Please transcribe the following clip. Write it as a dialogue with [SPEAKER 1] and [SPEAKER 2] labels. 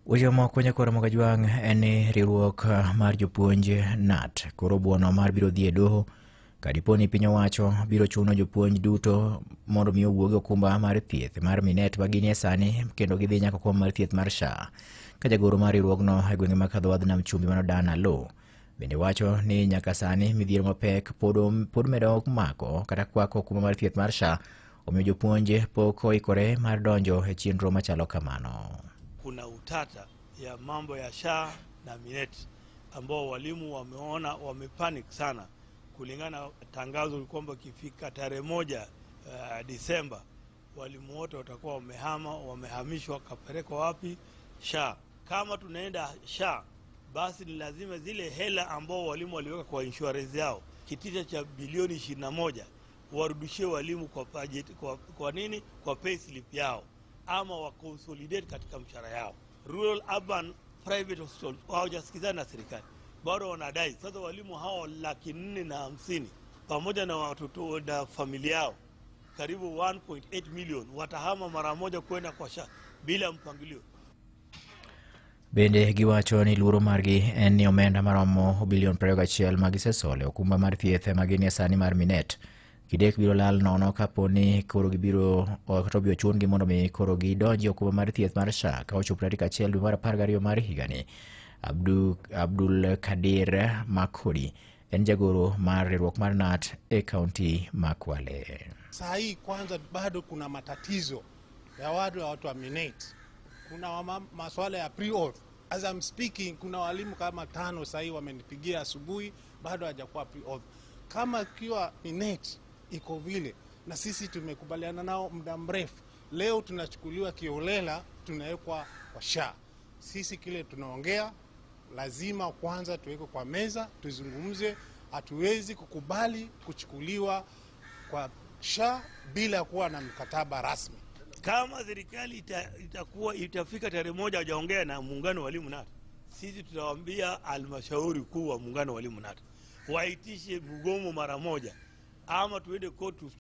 [SPEAKER 1] Weche moko nyakwar Mogajwang' en ni riwruok mar jopuonj KNUT koro buono mar biro dhi e doho kadipo ni piny owacho biro chuno jopuonj duto mondo mi owuog e okumba mar thieth mar Minet ma ginie sani kendo gidhi nyaka okumba mar thieth mar SHA. Ka jagoro mar riwruogno e gwenge ma kadho wadh nam chumbi mano Dan Aloo bende wacho ni nyaka sani midhiero mapek pod medo mako kata kwako okumba mar thieth mar SHA, omiyo jopuonj pok oikore mar donjo e chenro machalo kamano.
[SPEAKER 2] Kuna utata ya mambo ya SHA na Minet ambao walimu wameona wamepanic sana kulingana na tangazo kwamba ikifika tarehe 1 Disemba walimu wote watakuwa wamehama, wamehamishwa kapelekwa wapi? SHA. Kama tunaenda SHA, basi ni lazima zile hela ambao walimu waliweka kwa insurance yao kitita cha bilioni 21 warudishie walimu kwa budget, kwa nini? Kwa pay slip yao ama wa consolidate katika mshahara yao. Rural, urban, private hospital hawajasikizana na serikali, bado wanadai. Sasa walimu hao 450,000 pamoja na watoto na familia yao karibu 1.8 million watahama mara moja kwenda kwa SHA bila mpangilio.
[SPEAKER 1] Bende giwacho ni luoro margi en ni omenda maromo bilion 21 ma gisesolo e okumba mar thieth ma ginie sani mar Minet gidek biro lal nono kapo ni koro gibiro kata obiro chun gi mondo mi koro gidonji e okumba mar thieth mar SHA ka ochopo tarik 1 dwe mar 12 mar higani. Abdul Kadir Makodi en jagoro mar riwruok mar KNUT e kaunti ma Kwale.
[SPEAKER 3] Saa hii kwanza bado kuna matatizo ya watu wa Minet. Kuna masuala ya pre-auth. As I'm speaking, kuna walimu kama 5 saa hii wamenipigia asubuhi bado hajakuwa pre-auth. Kama ikiwa Minet iko vile na sisi tumekubaliana nao muda mrefu, leo tunachukuliwa kiolela, tunawekwa kwa SHA. Sisi kile tunaongea lazima kwanza tuwekwe kwa meza tuzungumze. Hatuwezi kukubali kuchukuliwa kwa SHA bila kuwa na mkataba rasmi.
[SPEAKER 2] Kama serikali itakuwa itafika tarehe 1 hawajaongea na muungano wa walimu KNUT, sisi tutawaambia halmashauri kuu wa muungano wa walimu KNUT waitishe mgomo mara moja, ama tuende court.